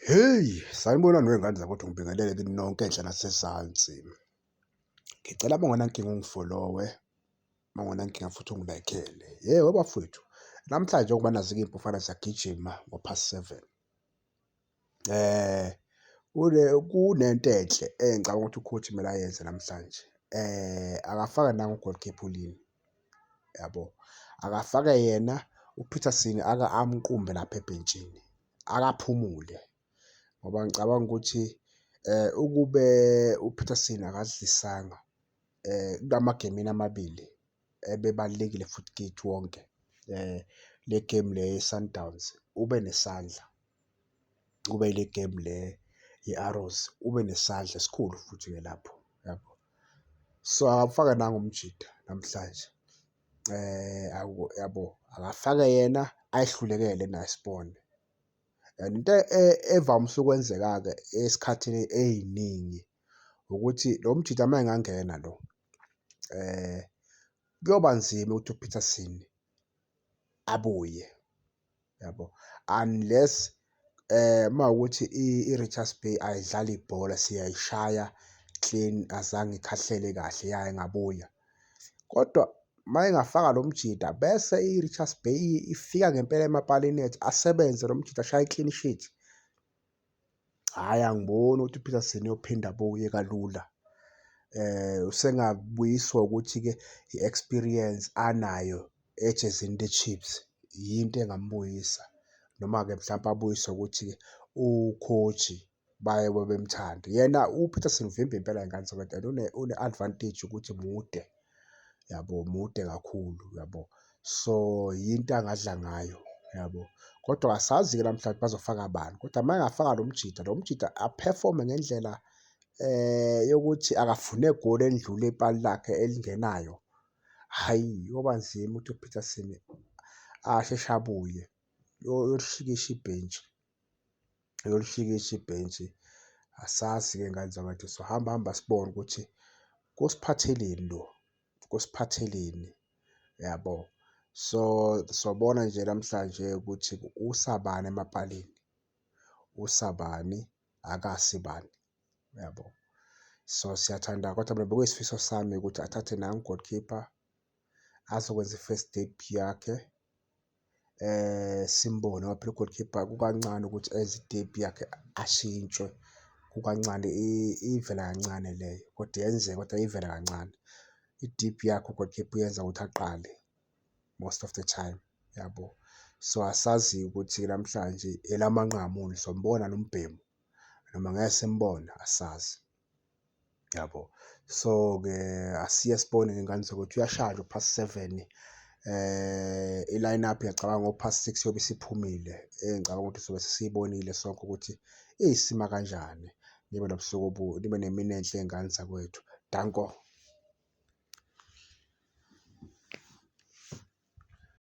Hheyi, sanibonani wey'ngane zakwethu, ngibingelele kini nonke enhla nasezansi. Ngicela uma ungenankinga ungifolowe, uma ungenankinga futhi ungilayikhele. Yebo bafowethu, namhlanje njengoba nazi-ke iy'Mpofana ziyagijima ngo-past seven. Kunento enhle engicabanga ukuthi u-coach kumele ayenze namhlanje, akafake nangu u-goalkeeper uLean, yabo. Akafake yena uPeterson ake amqumbe lapha ebhentshini, akaphumule ngoba ngicabanga ukuthi ukube uPeterson akazidlisanga kulamagemini amabili ebebalulekile futhi kithi wonke, le game le ye-Sundowns ube nesandla, kube ile game le ye-Arrows ube nesandla esikhulu futhi-ke lapho, yabo. So, akafake nangu umjita namhlanje, yabo, akafake yena ayihlulekele naye sibone. And into evamise ukwenzeka-ke esikhathini ey'ningi ukuthi lo mjita uma engangena lo, kuyoba nzima ukuthi uPeterson abuye, yabo, unless uma kuwukuthi i-Richards Bay ayidlali ibhola siyayishaya clean, azange ikhahlele kahle ya ingabuya. Kodwa uma engafaka lo mjita bese i-Richards Bay ifika ngempela emapalini ethu, asebenze lo mjita ashaye i-clean sheet, hhayi angiboni ukuthi uPeterson uyophinda abuye kalula. Usengabuyiswa ukuthi-ke i-experience anayo ejezini le-Chiefs yinto engambuyisa noma-ke mhlampe abuyiswe ukuthi-ke u-coach baye bemthande. Yena uPeterson uvimba impela iy'ngane zabantu and une-advantage ukuthi mude, yabo, mude kakhulu, yabo. So yinto angadla ngayo, yabo. Kodwa asazi-ke namhlanje bazofaka bani, kodwa uma engafaka lo mjita, lo mjita a-perform-e ngendlela yokuthi akafune goli elidlula ipali lakhe elingenayo, hhayi kuyoba nzima ukuthi uPeterson asheshe abuye, uyolishikisha ibhentshi, uyolishikisha ibhentshi. Asazi-ke ngane zakwethu, sohamba hamba sibone ukuthi kusiphatheleni lo, kusiphatheleni, yabo. So, sobona nje namhlanje ukuthi usabani emapalini, usabani akasibani, yabo. So, siyathanda kodwa mina bekuyisifiso sami ukuthi athathe nangu u-goalkeeper azokwenza i-first debut yakhe, simbone ngoba phela u-goalkeeper kukancane ukuthi enze i-debut yakhe ashintshwe, kukancane ivela kancane leyo kodwa iyenzeka kodwa ivela kancane. I-debut yakhe u-goalkeeper uyenza ukuthi aqale most of the time, yabo. So, asazi-ke ukuthi namhlanje elamanqamu sombona nombhemu noma ngeke simbone, asazi, yabo. So-ke asiye sibone ngey'ngane zakwethu uyashaya nje u-past seven, i-line up ngiyacabanga ngo-past six yobe isiphumile, engicabanga ukuthi sobe sesiyibonile sonke ukuthi isima kanjani. Nibe nobusuku, nibe nemini enhle y'ngane zakwethu, danko.